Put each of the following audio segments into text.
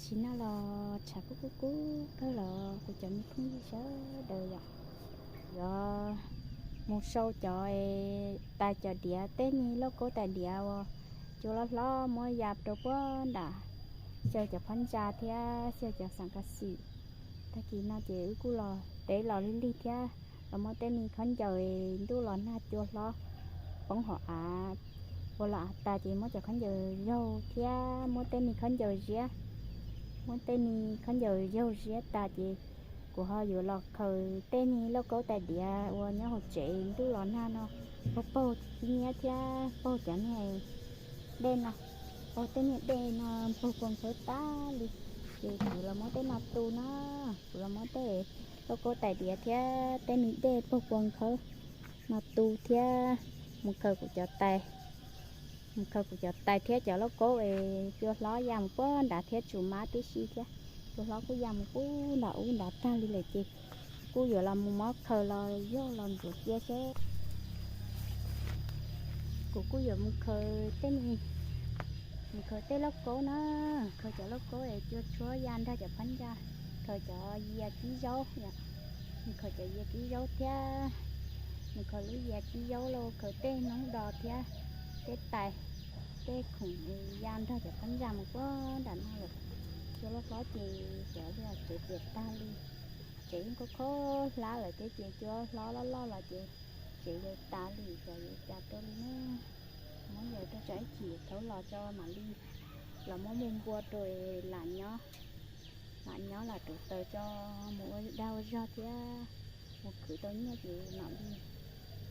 Tam sim no los tshav kub kub kub kawg los kuv cov me phooj ywg sawv daws yom, yuav mus sau cov, tais cov diav tej me lauj kaub tais diav uas cua loj hlob muab ya rau puag nram xyaw cov phab ntsa thiab xyaw cov xam kas xim. Tag kis no ces wb kuj los teb los lig lig thiab los muab tej me khaub ncaws ntuj los nag cua hlob poob hauv av ua los av tas ces muab cov khaub ncaws yaug thiab muab tej me khaub ncaws ziab, muab tej me khaub ncaws yaug ziab tas ces kuv ho yuav los khaws tej me lauj kaub tais diav uas nyob hauv tsev ntuj los nag no, paug paug tib nyiab thiab paug cov niag dej no, paug tej niag dej no paug kua nkhawb tag li. Ces kuv los muab tej no tu na, kuv los muab tej lauj kaub tais diav thiab tej me dej paug kua nkhawb no tu thiab mus khaws kuv cov tais, mus khaws kuv cov tais thiab cov lauj kaub es cua hlob ya mus puag nrad thiab tsuas mab tib si thiab. Cua hlob kuj ya mus puag nram ub nrad tag li lawm ces kuj yuav los mus muab khaws los yaug los ntxuav cia seb. Kuv kuj yuav mus khaws tej, mus khaws tej lauj kaub na, khaws cov lauj kaub es cua tshuab ya nrog cov phab ntsa, khaws cov yia kib zaub, mus khaws cov yia kib zaub thiab, mus khaws lub yia kib zaub los khaws tej noob do thiab tej tais, tej khoom ya nrog cov phab ntsa mus puag nram no lawm. Cua loj hlob ces xyov li tsev tiam tag li, tsev yeej khob khob hlab lawm thiab ces cua hlob loj loj los ces tsev yuav tas li xyov yuav cas rau li na. Muab yawm rau tso ib chim thaum los tso mam li los muab mus npua rau lam nyob, lam nyob lam rauv taws tso mus ua dag ua zog thiab mus khwv tau nyiaj ces mam li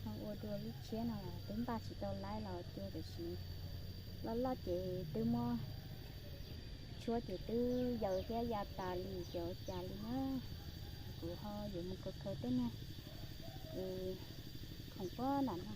ho ua dua lub tshiab no los twb npaj tsis tau laib los cua tiam sis loj loj ces twb muab tshuab ces twb yaws thiab ya tas li xyov cas li na. Kuv ho yuav mus khaws khaws tej niag es khoom puag nram no.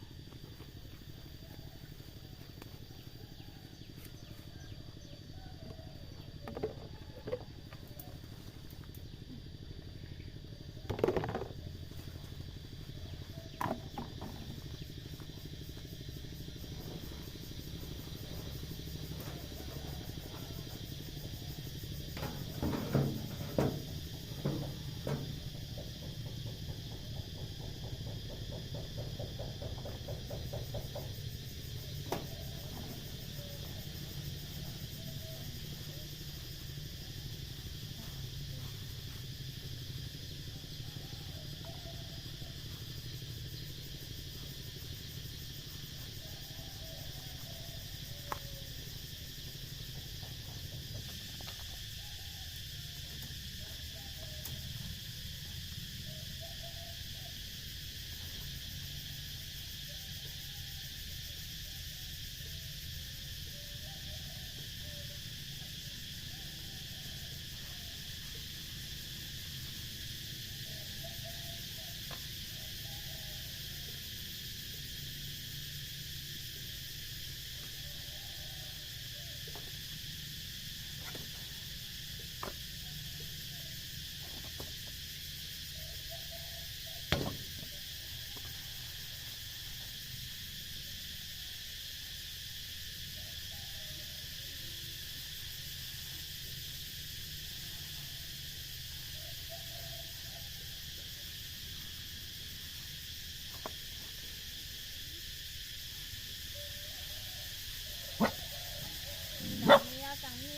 Tseem ni, tseem ni,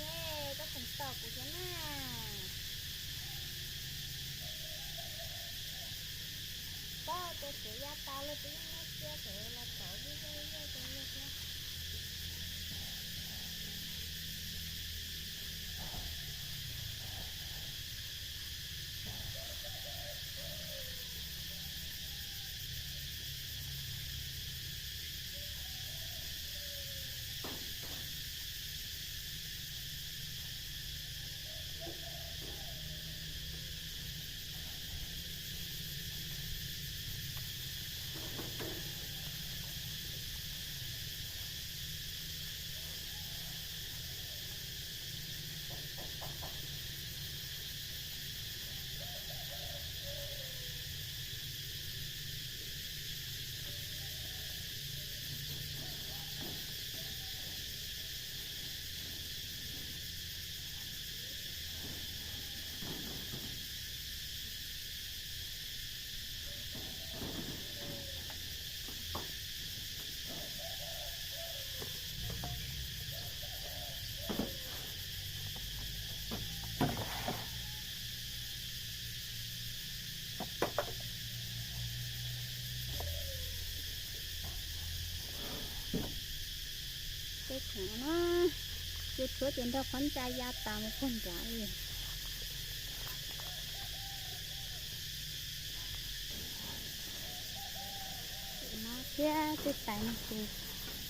koj tseem tom kuv thiab na. Pob tua tsev ya tas luag twb yeej muab sia tsev los tom zuj zuj zuj rau luag thiab. Tus tshuab ces nrog phab ntsa ya tas mus puag nrad li. Tus no thiab tej tais no ces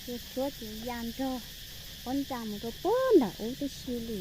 tus tshuab ces ya nrog phab ntsa mus rau puag nram ub tib si li.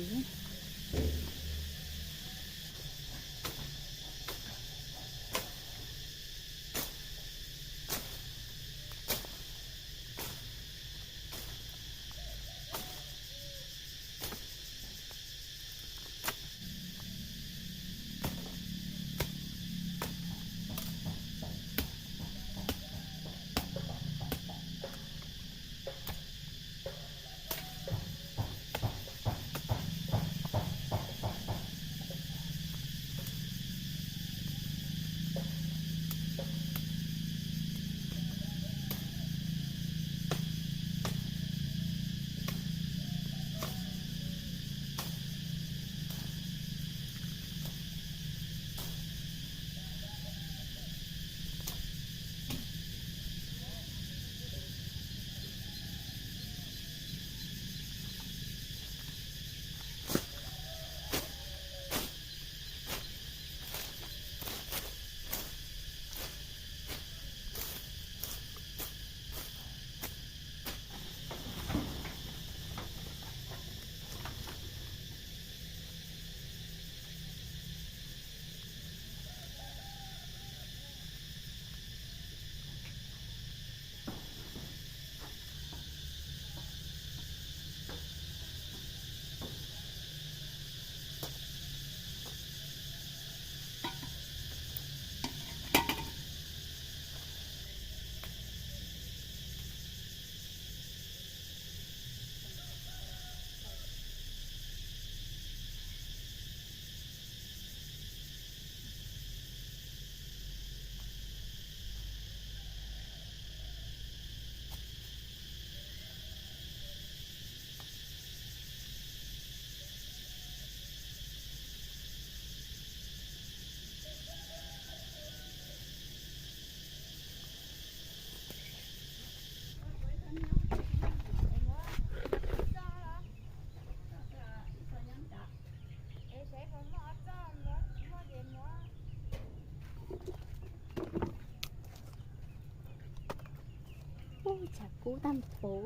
Ub, tshav kub tag npaum,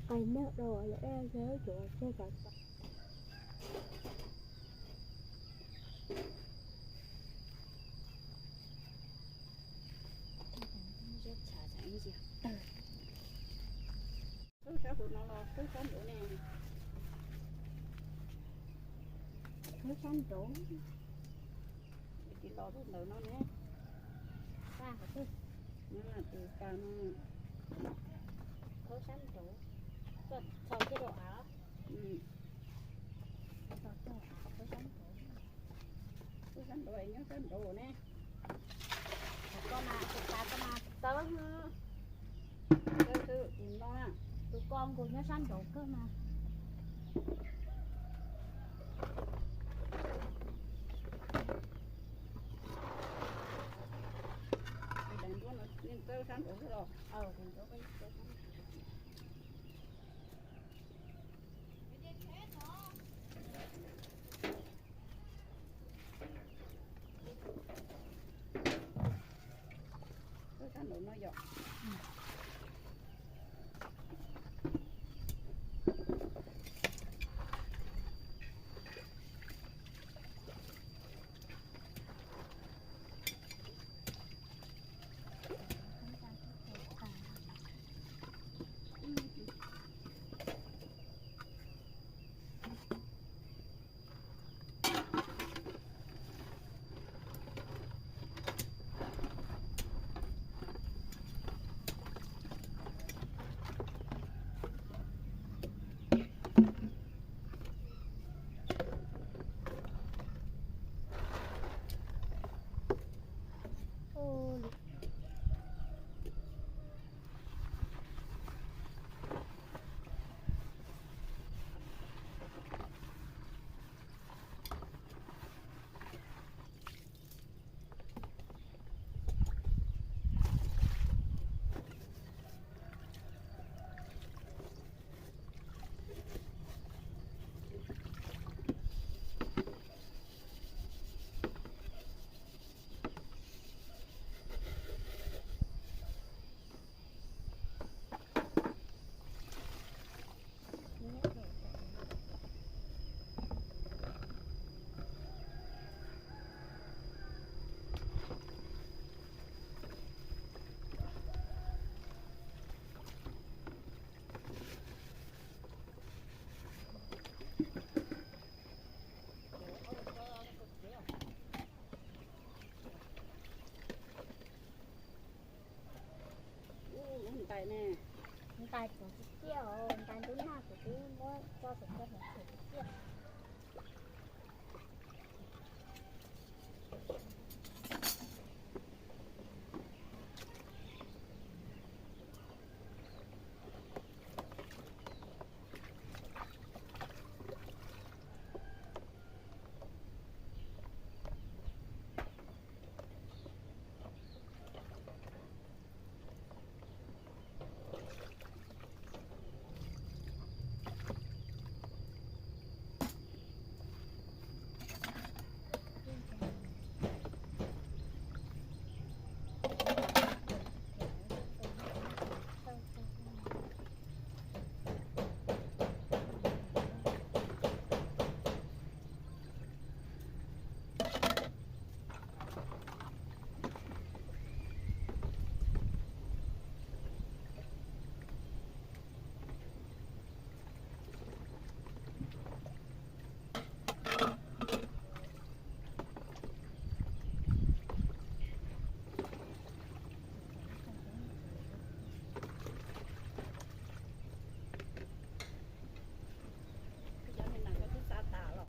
qais nag los lawm, yog cov tseg kom tau. Twb sab hauv no los twb sab nraud ne. Twb sab nraud. Tiv los rau ntawm no ne. Sab hauv twg? Tus tas no. Khawb sab nraud. Txog kiag rau av. Txog kiag av khawb sab nraud. Khawb sab nraud, nyob sab nraud ne. Koj mas tus tas koj mas txawb. Tus ko nkaus nyob sab nraud kawg mas. Daim nruab no yeej txawb sab nraud xwb los. Txawb sab nraud no yom. Tau tus koj hnav tshuaj tiag.